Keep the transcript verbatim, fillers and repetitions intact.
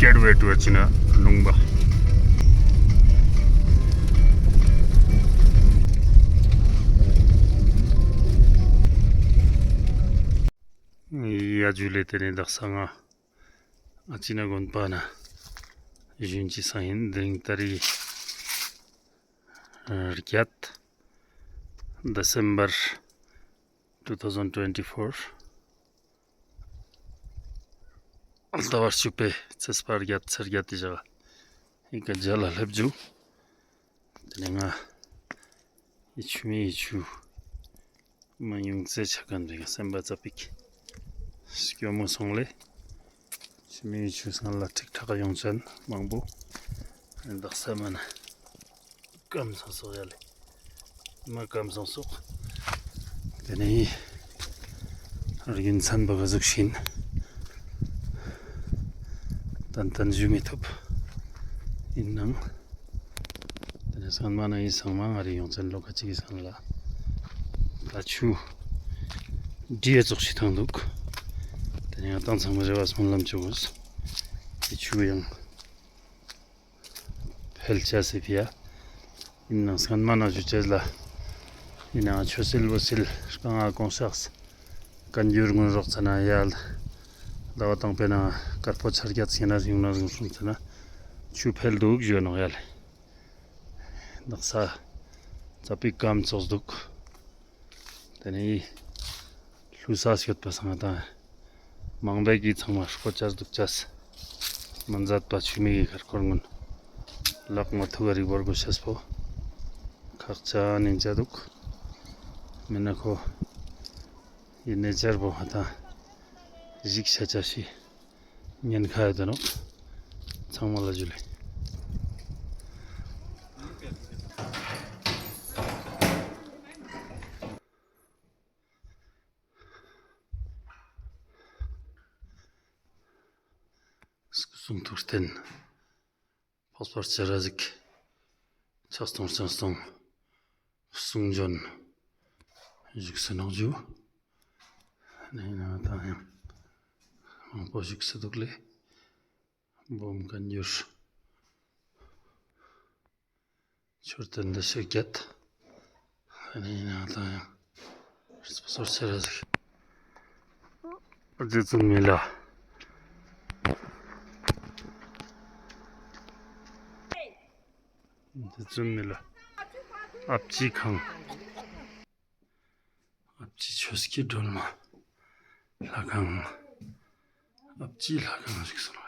ཀེཊ་ཝེ་ཊུ་ཨ་ཅི་ན་ལུང་པ། ཡ་ཇུ་ལེ། ཏེ་ནེ་དག་ས་ང་ཨ་ཅི་ན་དགོན་པ་ན་ཞུན་ཅི་སང་ཨིན། དེ་རིང་ཏ་རིག་བརྒྱད། December two thousand twenty-four. ཟླ་བ་བཅུ་པའི་ཚེས་པ་བརྒྱད་ཚེས་བརྒྱད་དེ་ཞག་ཨི་ཀ་མཇལ་ལ་ལེབ་ཇུ། ཏེ་ནེ་ང་ཨི་ཆུ་མིག་གི་ཆུ་མ་ཡུང་ཙེ་ཆ་ཁན་བེ་སེམས་པ་ཙ་པིག་སྐྱོ་མོ་སོང་ལེ། ཆུ་མིག་གི་ཆུ་སང་ལ་ཁྲིག་ཁྲག་ཡོང་ཅན་མང་པོ་དག་ས་མ་ན་སྐམ་སོང་སོག་ཡ་ལེ། མ་སྐམ་སོང་སོག། ཏེ་ནེ་རྒྱུ་མཚན་བོ་ག་ཟུག་ཤིན་ཏན་ཏན་ཞུ་མི་ཐུབ། ཨིན་ནའང་ཏེ་ནེ་སྔན་མ་ན་ཨི་སང་མ་ང་རེ་ཡོང་ཅན་ལོ་ཁ་ཅིག་གི་སང་ལ་ད་ཆུ་འདྲིའི་ཙོགས་ཤིག་ཐང་དུག། ཏེ་ནེ་ང་དང་ཚང་མ་རེ་བ་སྨོན་ལམ་ཅོ་གོས། ཏེ་ཆུ་ཡང་འཕེལ་ཆ་སེ་ཕི་ཡ། ཨིན་ནའང་སྔན་མ་ན་ཞུ་ཅེས་ལ་ཨིན་ནའང་ཆུ་སིལ་བོ་སིལ་རྐང་ང་གོང་ཤགས་ཀན་ཡུར་ངུན་རོགས་ཚ་ན་ཡ་ཟླ་བ་དང་པོའི་ནང་དཀར་པོ་ཆར་རྒྱ་ཚིག་ན་ཡུང་ན་ཡུང་སུང་ཚ་ན་ཆུ་འཕེལ་དུག་ཞུ་ནོག་ཡ་ལེ། དག་ས་ཙ་པིག་སྐམ་ཙོགས་དུག། ཏེ་ནེ་ལུས་ས་སྐྱོད་པ་སང་ང་དང་མང་པོ་གི་ཚང་མ་སྐོ་ཅས་དུག་ཅས་མ་མཛད་པ་ཆུ་མིག་གི་ཁར་ཁོར་ངུན་ལག་མ་ཐུག་ག་རིག་བར་གོ་ཤེས་པོ་ཁག་ཅན་ཨིན་ཅ་དུག། མེད་ན་ཁོ་ཨི་ནེ་ཅར་བོ་ང་དང་ཞིག་ཤ་ཅ་ཤི་ཉེན་ཁ་ཡོད་ནོག། ཚང་མ་ལ་ཇུ་ལེ། སྐུ་གསུང་ཐུགས་རྟེན་འཕགས་པ་སྤྱན་རས་གཟིགས་ཕྱག་སྟོང་སྤྱན་སྟོང་གསུང་བྱོན་བཞུགས་སེ་ནོག་ཇུ། ནེ་ན་ད་ཡང་མང་པོ་བཞུགས་སེ་དུག་ལེ། འབུམ་བཀའ་འགྱུར། མཆོད་རྟེན་འདི་ཞིག་བརྒྱད། ཨ་ནི་ཡིན་ན་ད་ཡང་སོ་སོར་ཆེ་ར་ཟིག། རྗེ་བཙུན་མི་ལ། རྗེ་བཙུན་མི་ལ། ཨ་ཕྱི་ཁང་། ཨ་ཕྱི་ཆོས་ཀྱི་སྒྲོལ་མ་ལྷ་ཁང་། ཨ་ཕྱི་ལྷ་ཁང་ཞིག་སོང་།